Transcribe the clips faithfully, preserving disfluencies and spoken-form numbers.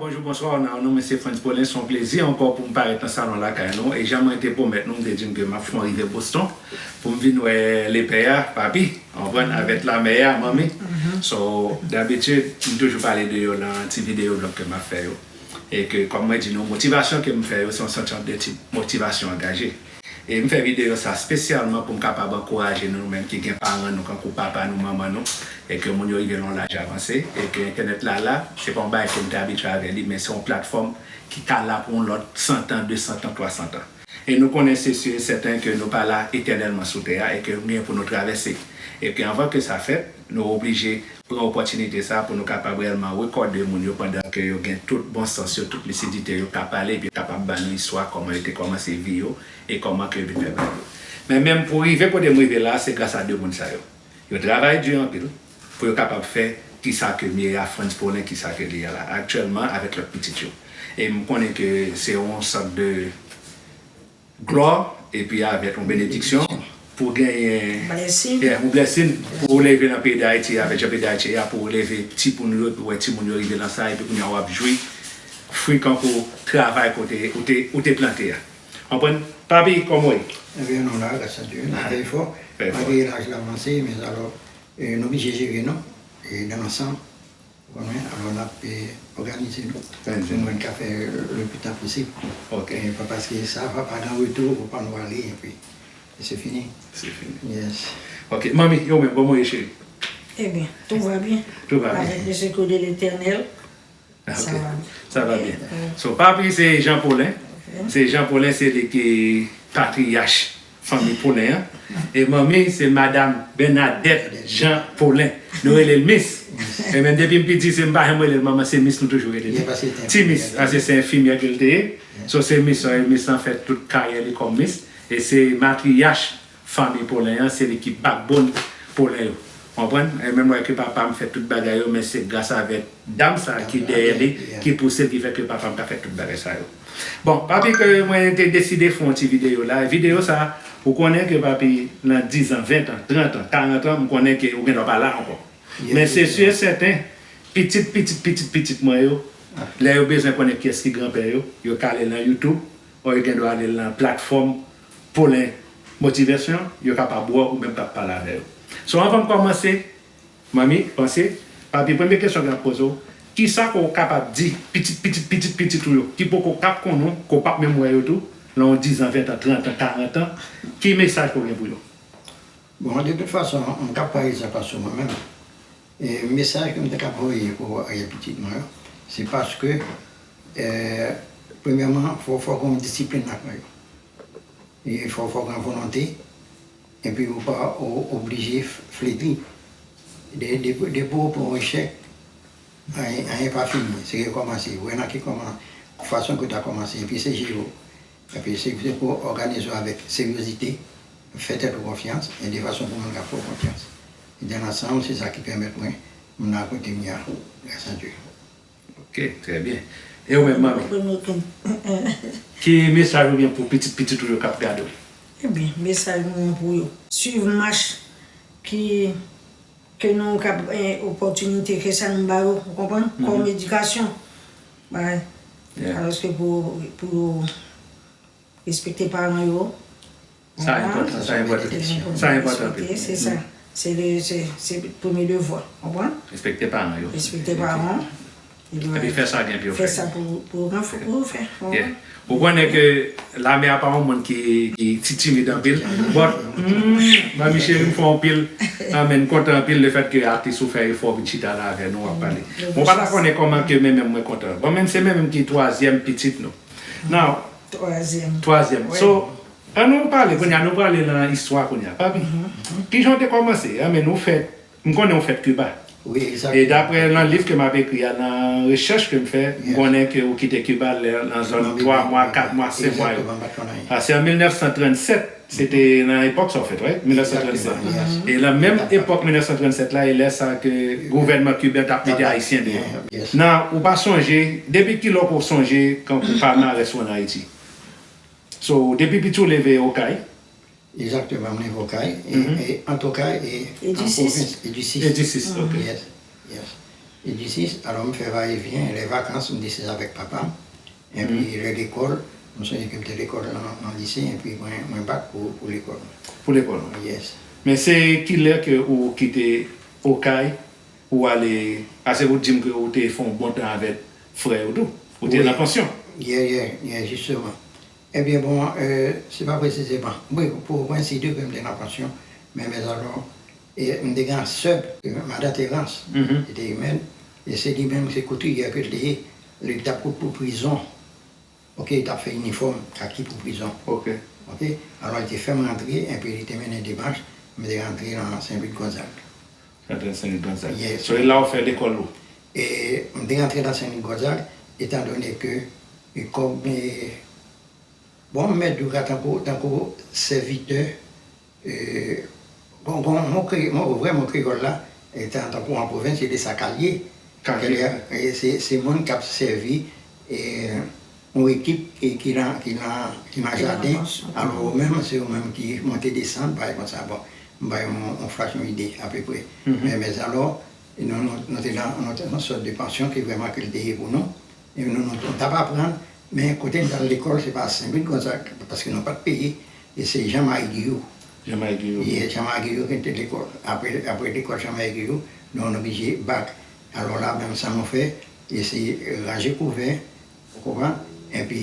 Bonjou, bonswa, nan non mwen se Frantz Paulin, se yon plezi ankò pou m parèt nan salon lakay nou. E jan mwen te pwomèt nou, m te di n ke m ap fè yon rive Boston pou m vin wè lepè a, papi, w konprann, avèk lamè a, manmi. So, dabitid, m toujou pale de yo nan ti videyo vlog ke m ap fè yo. E ke, kòm mwen di nou, motivasyon ke m fè yo, se yon sòt de ti motivasyon angaje. E m fè videyo sa espesyalman pou m kapab ankouraje nou, nou menm ki gen paran nou, kankou papa nou, manman nou, e ke moun yo rive nan yon laj avanse, e ke entènèt la la, se pa yon bagay ke m te abitye avè li, men se yon platfòm ki ka la pou yon lòt san tan, de san tan, twa san tan. E nou konnen se si e sèten ke nou pa la etènèlman sou tè a, e ke nou gen pou nou travèse. E ke anvan ke sa fèt, nou oblije pran opòtinite sa pou nou kapab reyèlman rekòde moun yo pandan ke yo gen tout bon sans yo, tout lisidite yo ka pale, epi yo kapab ba nou istwa kòman yo te kòmanse vi yo, e kòman ke yo vin fè bagay yo. Men menm pou rive kote m rive la, se gras a de moun sa yo. Yo travay di anpil pou yo kapab fè kisa ke m ye a, Frantz Paulin, kisa ke li ye la aktyèlman avèk lòt pitit yo. E m konnen ke se yon sòt de glwa, epi avèk yon benediksyon pou genyen, yeah, yon blessing pou w leve nan peyi Dayiti, avèk jan peyi Dayiti ye a, pou w leve timoun yo, epi wè timoun yo rive nan sa, epi kounye a w ap jwi fwi kankou travay kote ou te, ou te plante a. Konprann? Papi, kòman w ye? Ebyen, nou la, gras a Dye, nou fè efò. Malgre laj la avanse, men alò, e, nou oblije jere nou, e, dan lansanm, ou konprann, alò n ap, e, òganize nou pou nou ka fè le pli tan posib. E, pa, paske sa, pa, pa gen retou, pou pa nou ale, epi, e se fini. Se fini. Yes. Ok, manmi, ou menm, kòman w ye, cheri? Ebyen, tout va bien. Tout va bien. Avec le secours de l'Éternel. Ok. Sa va byen. So, papi se Jean Paulin. Se Jean Paulin, se li ki patriyach fanmi Paulin an. E manmi se Madam Bernadette Jean Paulin. Nou rele l Miss. E menm depi m piti, se m pa janm rele l manman, se Miss nou toujou rele li. Ti Miss, paske se enfimyè ke l te ye. So, se Miss, e Miss lan fè tout karyè li kòm Miss. E se matriyach fanmi Paulin an, se li ki backbone Paulin yo. Konprann? E menm wè ke papa m fè tout bagay yo, men se gras avèk dam sa ki dèyè li, ki pouse l, ki fè ke papa m ka fè tout bagay sa yo. Bon, papi, ke mwen te deside fè yon ti videyo la. Videyo sa, ou konnen ke papi, nan diz an, ven an, trant an, karant an, m konnen ke ou gen dwa pa la ankò. Men se si e sèten, pitit, pitit, pitit, pitit mwen yo, lè yo bezwen konnen kiyès ki granpè yo, yo ka ale nan YouTube, o yo gen dwa ale nan platfòm Paulin Motivation, yo kapab wè w, ou menm k ap pale avè yo. So, anvan m kòmanse, manmi, panse, papi, premye kesyon ke m ap poze w, kisa ke w kapab di pitit, pitit, pitit, pitit ou yo, ki poko k ap konnen w, ke w p ap menm wè yo tou, nan yon diz an, ven an, trant an, karant an, ki mesaj ke w gen pou yo? Bon, de tout fason, m ka pran egzanp sou mwen menm. E mesaj ke m te ka voye pou aryè pitit mwen yo, se paske, e, premyèman, fò, fò gen yon disiplin ladan yo. E fò, fò gen volonte, epi ou pa o- oblije f- fledi. De- de- Depi w pran yon echèk, anyen, anyen pa fini, se rekòmanse. Wè nan ki kòman, fason ke w ta kòmanse, epi se jere w. Epi se se pou w òganize w avèk seryozite, fè tèt ou konfyans, e de fason pou moun ka fè w konfyans. E dan lansanm, se sa ki pèmèt mwen, m nan kote m ye a, gras a Dye. Ok, trè byen. E ou menm, manmi? Premye ken. Ki mesaj ou gen pou pitit pitit ou yo k ap gade w? Ebyen, mesaj mwen pou yo, swiv mach ki, ke nou kab, eh, opòtinite ke sa nou ba yo, ou konprann? Kòm edikasyon. Bay. Alòske pou, pou yo respekte paran yo. Sa enpòtan, sa enpòtan. Sa enpòtan anpil. Se sa. Se le, se, se premye devwa, konprann? Respekte paran yo. Respekte paran. Epi fè sa gen pou yo fè. Fè sa pou, pou yo gen pou yo fè. Yeah. Ou konnen ke lamè a pa yon moun ki, ki ti timid anpil. But, mm, manmi cheri, m fè w anpil. Anmen, m kontan anpil lefèt ke atis ou fè efò vin chita la avè nou, w ap pale. Bon, m pa ta konnen kòman ke men menm mwen kontan. Bon, men se men menm ki twazyèm pitit nou. Now, twazyèm. Twazyèm. So, ann nou pale kounye a, nou prale nan istwa kounye a. Papi, kijan w te kòmanse? Anmen, ou fèt, m konnen ou fèt Kiba. Wi, egzakteman. E daprè nan liv ke m ap ekri a, nan rechèch ke m fè, m konnen ke ou kite Kiba lè, nan zòn twa mwa, kat mwa, senk mwa yo. Egzakteman, m pa t konn anyen. Paske an mil nèf san trannsèt, se te nan epòk sa w fèt, right? Mil nèf san trannsèt. Egzakteman, yes. E nan menm epòk mil nèf san trannsèt la, e lè sa ke gouvènman kiben t ap mete Ayisyen deyò. Yes. Nan, ou pa sonje, depi kilè w sonje kankou palmarès ou ann Ayiti? So, depi piti w leve Okay? Egzakteman, m leve Okay, e, e ant Okay e an pwovens, Edisis. Edisis, ok. Yes, yes. E di sis, alò m fè vayevyen, lè vakans, m di sis avèk papa m. Epi lè lekòl, m sonje ke m te lekòl nan, nan lise, epi mwen, mwen bak pou, pou lekòl. Pou lekòl. Yes. Men se kilè ke ou kite Okay pou w ale, paske ou di m ke ou te fè yon bon tan avèk frè yo tou. Ou te nan pansyon. Yeah, yeah, yeah, jisteman. Ebyen, bon, euh, se pa presizeman. Wi, pou, pou ensi di ke m te nan pansyon, men, men alò, e, m te gen sè, euh, madan Terans, ki te imèn, e se li menm, se koutriyè ke l te ye, li t ap koud pou prizon. Ok, li t ap fè inifòm, kaki pou prizon. Ok. Ok, alò li te fè m rantre, epi li te mennen demach, m te rantre nan Sen Vid Gonzag. Rantre nan Sen Vid Gonzag. Yes. So, e la ou fè lekòl ou? E m te rantre nan Sen Vid Gonzag, etandone ke, e kòm, e, bon, m mèt di w ka tankou, tankou sèvitè, e, bon, bon, mon kre-, mon vrè mo kreyòl la, e, tan-, tankou an pwovens, se de sa k al ye. K al ye. E, se, se moun k ap sèvi, e, yon ekip ki, ki nan, ki nan, ki nan jaden. Alò, ou menm, se ou menm ki monte desann, bagay konsa. Bon, m bay yon, yon flash, yon ide, apeprè. Men, men alò, nou, nou, nou te nan, nou te nan sòt de pansyon ki vrèman ke l te ye pou nou. E nou, nou, nou t ap aprann, men kote n t al lekòl, se pa Sen Vid Gonzag, paske nou pa t peye, e se Jan Mari Giyou. Jan Mari Giyou. Ye, Jan Mari Giyou ki te lekòl. Apre, apre lekòl Jan Mari Giyou, nou, nou oblije bak. Alò la, menm sa nou fè, e se ranje kouvè, ou konprann? Epi,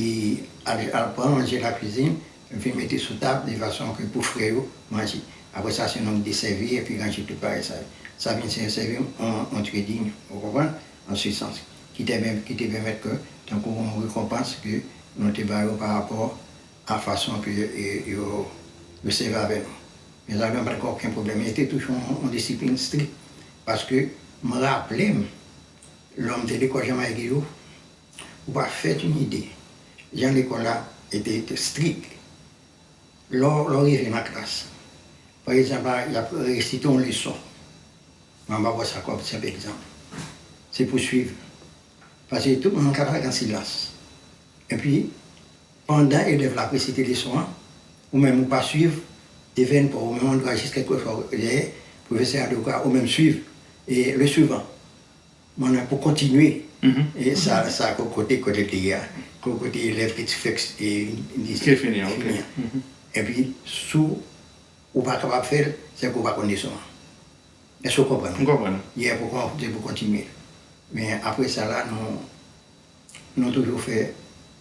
al, al pran manje lakwizin, epi mete sou tab, de fason ke pou frè yo manje. Apre sa, se nou ki desèvi, epi ranje tout bagay sa yo. Sa vin se sèvi yon, yon trading, ou konprann? An se sans. Ki te, ki te pèmèt ke, tankou yon rekonpans ke nou te ba yo pa rapò a fason ke, e, yo, yo sèvi avè nou. Men sa, nou pa t gen okenn pwoblèm. E te toujou yon, yon disiplin strik. Paske, m raple m, lè m te lekòl Jan Mari Giyou, ou pa fèt yon ide. Jan lekòl la, e te, te strik. Lè w, lè w rive nan klas, pa egzanp, y ap resite yon leson. Mwen ba w sa kòm senp egzanp. Se pou swiv. Paske tout moun ka pale an silans. Epi, pandan elèv la ap resite leson an, ou menm ou pa swiv, te fè n pè, ou menm ou dwe jis kèlkeswa dèyè, pwofesè a di w ka ou menm swiv, e le suivant. Mwen pou kontinye. E sa, sa ko-, kote, kote l te ye a. Ko-, kote elèv ki te fèk, e, li Ki fini, ok. Fini an. Epi, si w pa kapab fè l, se ke w pa konn leson an. Èske w konprann? M konprann. Ye, pou kon-, se pou kontinye. Men apre sa la, nou, nou toujou fè,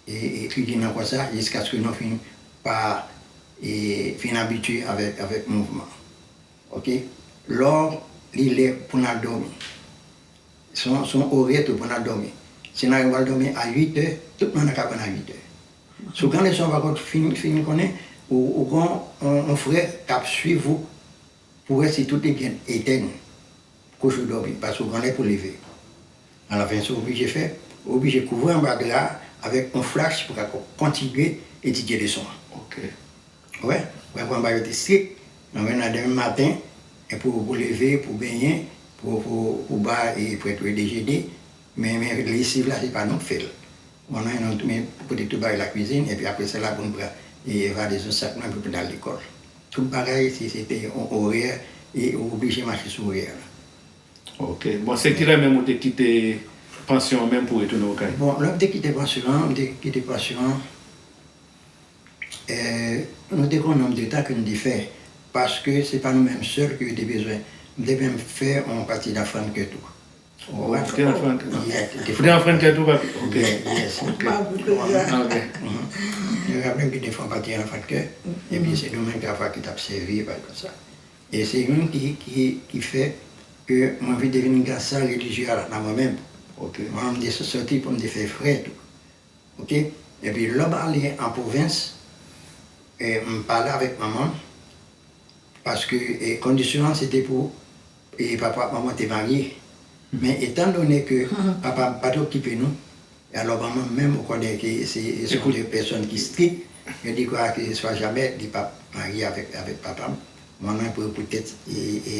e, e, trading nan konsa, jiskaske nou fin pa, e, fin abitye avèk, avèk mouvman. Ok? Lè w, li lè pou n al dòmi. Se yon, se yon orè tou pou n al dòmi. Si n al dòmi a uit è, tout moun nan ka pran a uit è. Si w gen leson pa kont fin, fin konnen, ou, ou gen yon, yon frè k ap swiv ou pou wè si tout ebyen etèn. Kouche w dòmi, paske w gen lè pou leve. Alafen, sa w oblije fè, ou oblije kouvri anba dra a avèk yon flash pou w ka kontinye etidye leson an. Ok. Wè, wè kòman bagay yo te strik. Nan men nan demen maten, e pou, pou leve, pou benyen, pou, pou, pou ba e prèt yo dejene. Men, men lesiv la, se pa nou k fè l. Bon, nou, nou, men pote tout bagay lakwizin, epi apre sa la, pou n pran e valiz nou, sak nou, epi pou n al lekòl. Tout bagay, se, se te yon orè, e ou oblije mache sou orè la. Ok. Bon, se kilè menm ou te kite pansyon an menm pou retounen Okay? Bon, lè m te kite pansyon an, m te kite pansyon an, eh, nou te gen yon nonb de tan ke n te fè, paske se pa nou menm sèl ke yo te bezwen. M te menm fè yon pati nan Frankè tou. Ou konprann? Ou te nan Frankè? Yeah, te, te Ou te nan Frankè tou, papi? Ok. Yeah, yes. Ok. Mwen raple m ki te fè yon pati nan Frankè, epi se nou menm ki, ki t ap sèvi, bagay konsa. E se youn ki, ki, ki fè ke mwen vin te vin gen san relijye a nan mwen menm. Ok. Mwen, m te soti pou m te fè frè tou. Ok? Epi lè m ale an pwovens, e, m pale avèk manman m, paske, e, kondisyon an se te pou, e, papa ak manman te marye. Men etandone ke papa m pa t okipe nou, e alò manman m menm, ou konnen ke se, se yon de pèsòn ki strik, yo di kwa ke swa jamè li p ap marye avèk, avèk papa m. Mwen, mwen, pou, poutèt, e, e,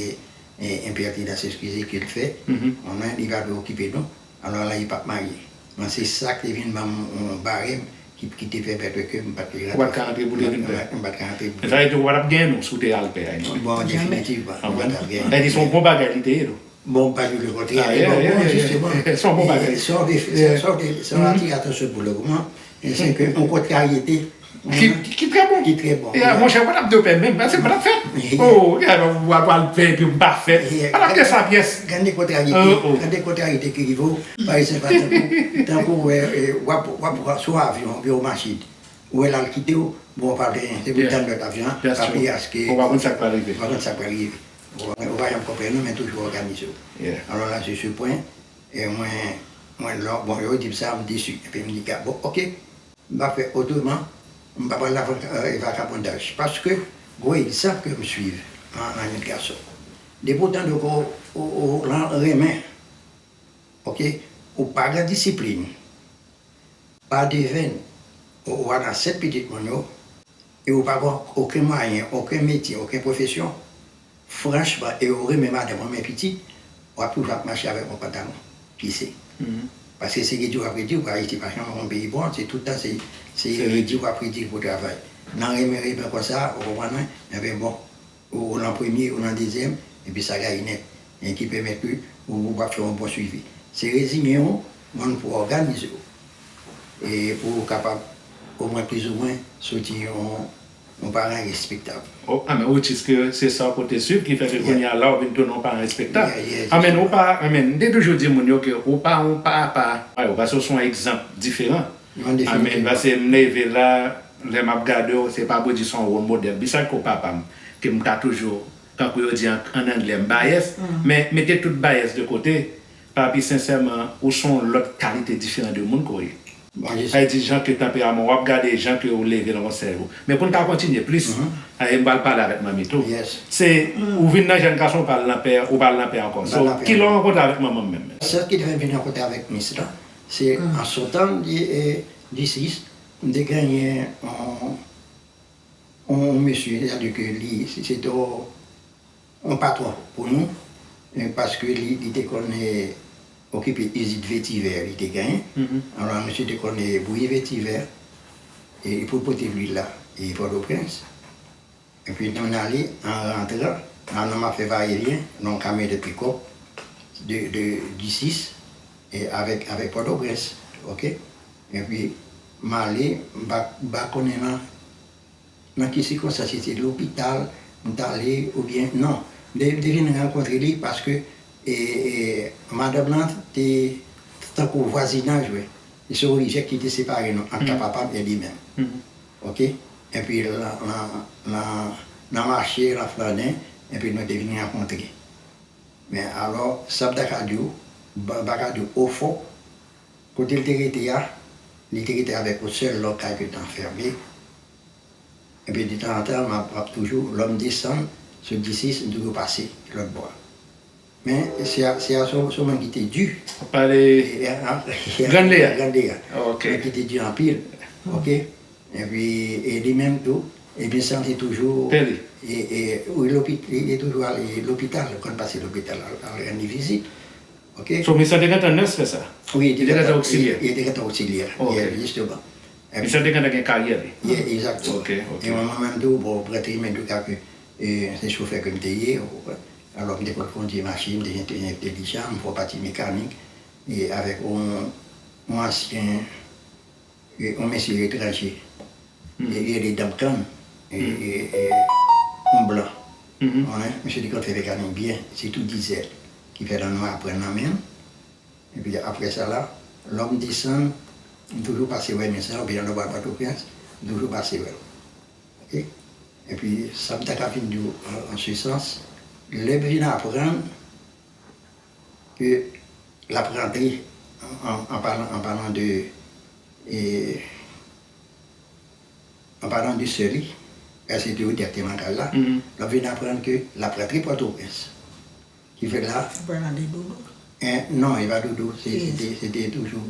e, enpètinans, eskize, ke l fè, mwen, mwen, li pa vle okipe nou. Alò la, li p ap marye. Mwen, se sa ki te vin ban m yon barèm ki, ki te pèmèt ke m pa t ka rantre. Ou pa t ka rantre pou te vin pè? M pa t ka rantre pou Men sa vle di ou pa t ap genyen non si w te al pè a, non? Bon, definitivman, m pa t ap genyen. Sa vle di se yon bon bagay li te ye, non? Bon, m pa di lekontrè, men bon, bon, jisteman, se yon bon bagay. Sa w te fè, sa w te, sa w atire atansyon pou lemoman, se ke yon kontraryete ki, ki trè bon. Ki trè bon. Monchè, mwen t ap de pè menm, paske mwen t ap fèt. Oh, ou al pral fè epi m pa fèt. Mwen t ap de sa pyès. Gade kontraryete, gade kontraryete ki rive w, pa egzanp, tankou, tankou, w ap, w ap sou avyon, oubyen w machin. Ou wè l al kite w, bon, w pa genyen, se pou tann lòt avyon an, pa peye aske. Ou pa konn sa k pral rive. Ou pa konn sa k pral rive. Ou pa janm konprann non, men toujou òganize w. Alò la, se se pwen, e mwen, mwen, lò, bon, yo di m sa, m desi. Epi m di, bon, oke, m va fè otreman, m pa pral nan vakabondaj. Paske, gwo egzanp ke m swiv nan, nan jèn gason. Depi w tande w, w, w, w renmen, oke, ou pa gen disiplin, pa devèn, ou, ou pa nan sèt pitit moun yo, e ou pa gen okenn mwayen, okenn metye, okenn pwofesyon, franchman, e ou renmen madanm ou, renmen pitit, w ap toujou ap mache avèk yon pantalon plise. Paske se redi w ap redi, ou pa rete pa janm yon peyi bon, se tout tan se, se redi w ap redi pou travay. Nan renmen, renmen konsa, ou konprann mwen? Enben bon, ou, ou nan premye, ou nan dezyèm, epi sa gaye nèt. E ki pèmèt ke ou, ou p ap fè yon bon swivi. Se reziyen w, mande pou òganize w. E pou ou kapab, omwen plizoumwen, soti yon, yon paran respektab. Oh, a, men ou di ke se sa w pote swiv ki fè ke kounye a la w vin tounen yon paran respektab. A, men ou pa, a, men m te toujou di moun yo ke ou pa yon papa, ou pa, ou pa, se yon egzanp diferan. Amèn. Paske m leve la, lè m ap gade w, se pa pou di se yon wòl modèl. Pi sa ke w papa m, ke m ka toujou, tankou yo di an, an anglè, m bias, men mete tout bias de kote, papi, sensèman, ou se yon lòt kalite diferan de moun ke w ye. Sa vle di, jan ke tanperaman w ap gade, jan ke w leve nan konsèy ou. Men pou n ka kontinye plis, e m pral pale avèk manmi tou. Se, ou vin nan jèn gason, ou pa al nan pè, ou pa al nan pè ankò. So, kilè w rankontre avèk manman m menm? Sèl ki te fè m vin rankontre avèk mis la, se an sotan di, e, di sis, m te genyen yon, yon mesye, sètadi ke li, se, se te yon, yon patwon pou nou, e, paske li, li te konn, e, okipe izin vetivè li te genyen. Alò, misye te konn, e, bouyi vetivè, e, pou l pote lwil la, e, Pòtoprens. Epi nou n ale, an rantran, an, nan m ap fè vayevyen, nan yon kamyonèt pikòp de, de, di sis, e avèk, avèk Pòtoprens, oke? Epi m ale, m pa, m pa konnen nan, nan ki sikonstans, si se lopital m t ale, oubyen, non. M te, m te vin rankontre li paske, e, e, madanm lan te tankou vwazinaj, wi. E se yon rijè ki te separe nou, ant papa m e li menm. Oke? Epi nan, nan, nan, nan mache, nan flannen, epi nou te vin rankontre. Men alò, sa m ta ka di w, m pa, m pa ka di w ofon, kote l te rete a, li te rete avèk yon sèl lòt kay ke te anfème. Epi detanzantan, m ap, m ap toujou, lè m desann sou di sis, m toujou pase lòt bò a. Men, se a, se a, se yon, se yon moun ki te di. W ap pale Grann Leya? Grann Leya. Oke. Moun ki te di anpil. Oke. Epi, e li menm tou, epi santi toujou. Pè li? E, e, wi, lopi-, li, li toujou ale lopital, li konn pase lopital, al, al rann li vizit. Oke? So, misye te gentan nès lè sa? Wi, li te gentan oksilyè? Li te gentan oksilyè. Oke. Jisteman. Misye te gentan gen karyè li? Ye, egzakteman. Oke, oke. E mwen, mwen menm tou, bon, pou rete menm tou ka ke, e, se chofè ke m te ye, ou konprann? Alò, m te konn kondui machin, m te entelijan, m fè pati mekanik, e avèk yon, yon ansyen e, yon mesye etranje, e, li rele Duncan, e, e, e, yon blan. Konnen, misye te konn fè mekanik byen, sitou dizèl, ki fè nan nou aprann nan men l. Epi apre sa la, lè m desann, m toujou pase wè mesye a, oubyen lè m al Pòtoprens, m toujou pase wè l. Oke? Epi, sa m ta ka vin di w, an, an se sans, lè m vin aprann, ke l ap rantre, an, an, an palan, an palan de, e, an palan de sè li, èske te yo direkteman kay la, l ap vin aprann ke l ap rantre Pòtoprens. Ki fè la. Ou pral mande Doudou? En, non, e pa Doudou, se, se te, se te toujou,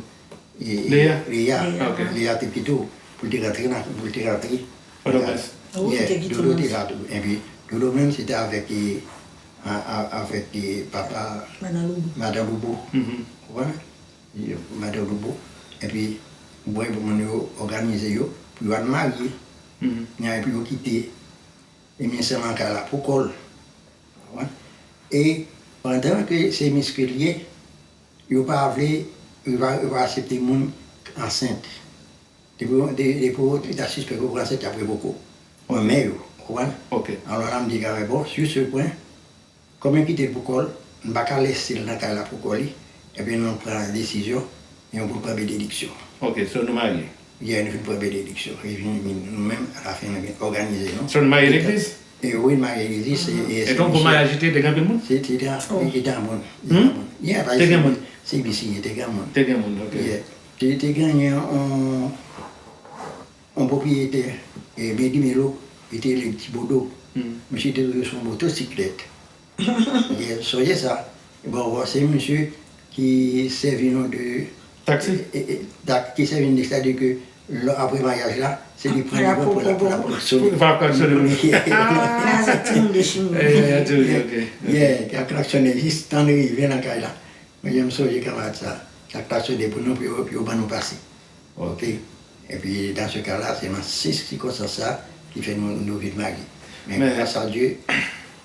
e, e, Leya. Leya. Leya. Oke. Leya te pito pou l te rantre nan, pou l te rantre. Pòtoprens. Wi, yeah, te kite Doudou te la tou. Epi, Doudou menm, se te avèk, e, a, a, avèk, e, papa Madan Loubou. Madan Loubou. Ou konprann? Yo, Madan Loubou. Epi, bon, epi moun yo òganize yo pou yo al marye. Nya, epi yo kite. E misye sèlman kay la pou kò l. Ou konprann? E Pandan ke se miske l ye, yo pa vle, yo pa, yo pa aksepte moun ansent. Depi, de- depi w ta sispèk ou ansent, y ap revoke w. Mwen men yo, ou konprann? Ok. Alò la, m di, bon, sur ce point, kòm yo kite l pou kò l, m pa ka lese l nan kay la pou kò li, ebyen nou pran desizyon, e nou pou pran benediksyon. Ok, so nou marye? Yeah, nou fin pran benediksyon. E vin, vin, nou menm, alafen, nou vin òganize nou. So nou marye legliz? E wi, nou marye legliz. E, e se yon maryaj ki te, te gen anpil moun? Se, se te, te gen moun. Te gen moun. Yeah, te gen moun. Se bisi, te gen moun. Te gen moun, ok. Yeah. Te, te genyen yon, yon pwopriyetè, e, Medi Melo, li te rele Ti Bodo. Misye te toujou sou yon motosiklèt. Yeah, sonje sa. Bon, bon, se misye ki sèvi nou de taksi. E, e, tak- ki sèvi nou de, sètadi ke lè, apre maryaj la, se li pran li pran pou l ap klaksone. Pou l ap klaksone moun. Yeah. Ah, se timoun de chimè. Eh, ok, ok. Yeah, ki ap klaksone jis tan l rive nan kay la. Mwen, m sonje kanmarad sa, sa k ta sone pou nou, pou yo, pou yo ban nou pase. Ok. Epi, dans ce cas-là, se nan si sikonstans sa ki fè nou, nou vin marye. Men, gras a Dye,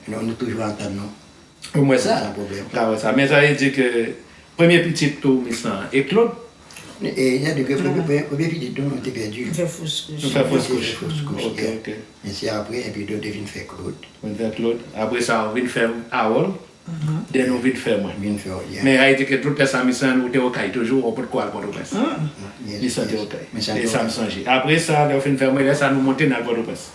nou, nou toujou antann nou. Ou wè sa? San pwoblèm. Ou wè sa. Men sa vle di ke premye pitit ou, Miss lan, e Claude? E, sètadi ke premye, premye, premye pitit nou, nou te pèdi l. Nou fè fos kouch. Nou fè fos kouch. Nou te fè fos kouch, yeah. Ok, ok. Men se apre, epi nou te vin fè Claude. Vin fè Claude. Apre sa, ou vin fè Harold. Den nou vin fè mwen. Vin fè w, yeah. Men ayiti ke tout lè sa, Miss lan, ou te Okay toujou, ou potko al Pòtoprens. Miss lan te Okay. E sa m sonje. Apre sa, lè w fin fè mwen, lè sa nou monte n al Pòtoprens.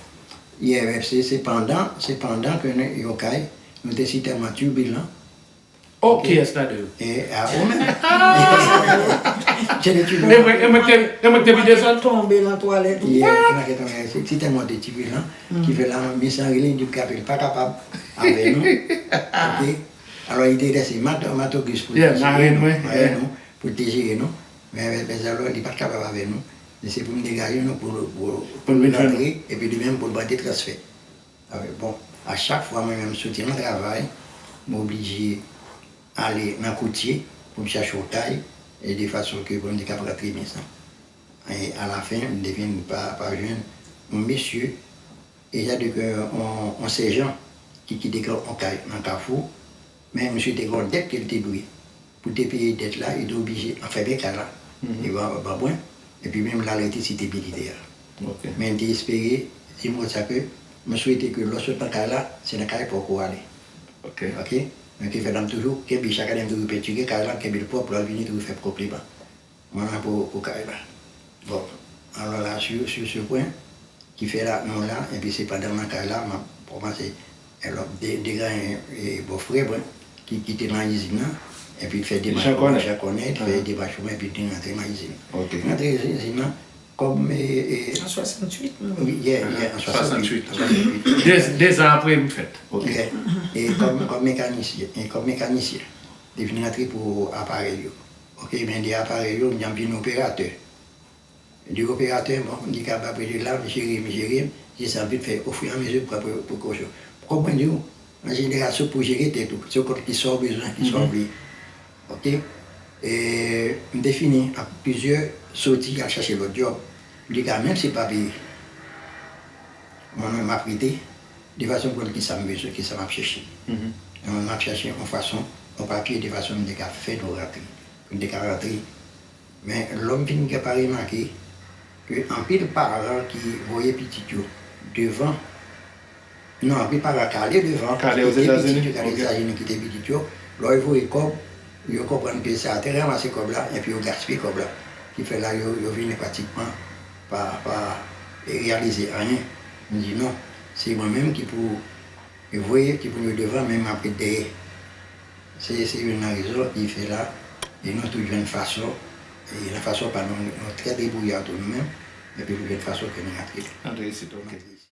Yeah, men se, se pandan, se pandan ke nou, yo Okay, nou te sitèlman tibilan. Oh, kiyès la de yo? E, a, ou menm. Se de tibilan. E mwen, e mwen te, e mwen te pi desann. Tonbe nan twalèt. Yeah, te manke tonbe. Se, sitèlman te tibilan. Ki fè la, Miss lan rele, li di l pa kapab avè nou. Ok? Alò, li te lese Mat-, Mat Auguste pou l te jere nou, pou l te jere nou. Men, men, men alò, li pa t kapab avè nou. Men se pou m degaje nou pou, pou, pou nou rantre, epi li menm pou l mande transfè. Bon, a chak fwa mwen menm m soti nan travay, m oblije ale nan koutye pou m chache yon kay, e de fason ke pou m te kapab rantre Miss lan. E alafen, m te vin pa, pa jwenn yon mesye, e sa de ke yon, yon sèjan ki kite yon kay nan Kafou, men misye te gen yon dèt ke l te dwe. Pou te peye dèt la, li te oblije anfèmen kay la, li pa, pa bwen, epi menm l al rete site militè a. Men m te espere, di m konsa ke, m swete ke lè w sot nan kay la, se nan kay pwòp ou ale. Ok. Men ki fè la m toujou kenbe, chak ane m toujou pentire kay la, m kenbe l pwòp, lè l vini toujou fè m konpliman. Mwen la pou, pou kay la. Bon, alò la, sur, sur ce point, ki fè la, nou la, epi se pandan m nan kay la, m ap kòmanse, e, lòt de, de gran, e, bòfrè mwen, ki, ki te nan izin nan, epi l fè demach pou mwen, Jean Cornet, fè demach pou mwen, epi l te rantre nan izin nan. Rantre izin nan, kòm, e, e, an swasanntuit, non? Wi, yeah, yeah, an swasanntuit. De, de zan apre m fèt. Ok. E kòm, kòm mekanisyen, e kòm mekanisyen, li vin rantre pou aparèy yo. Ok, men de aparèy yo, m vin operatè. De operatè, bon, m di kapab rete la, m jere, m jere, jis anvi fè ofri an mezi pran pre-, prekosyon. Kòm mwen di w, an jeneral, se pou jere tèt ou, se w konn kisa w bezwen, kisa w vle. Ok? E m te fini ak plizyè soti al chache lòt djòb. M di ka, menm si l pa peye, mwen menm m ap rete, de fason pou konn kisa m bezwen, kisa m ap chache. Mwen m ap chache yon fason, yon papye, de fason m te ka fè nou rantre. Pou m te ka rantre. Men lòm fin gen pa remake ke anpil paran ki voye pitit yo devan, non, anpil paran k ale devan, kite pitit yo, k ale Ozetazini, kite pitit yo, lè yo voye kòb, yo konprann ke se atè yo ranmase kòb la, epi yo gaspiye kòb la. Ki fè la, yo, yo vini pratikman pa, pa reyalize anyen. M di non, se mwen menm ki pou voye, ki pou nou devan, men m ap ret dèyè. Se, se youn nan rezon ki fè la, e nou tout jwenn fason, e nan fason pa nou, nou trè debouya tou nou menm, epi nou jwenn fason ke nou rantre. Rantre isit, ok.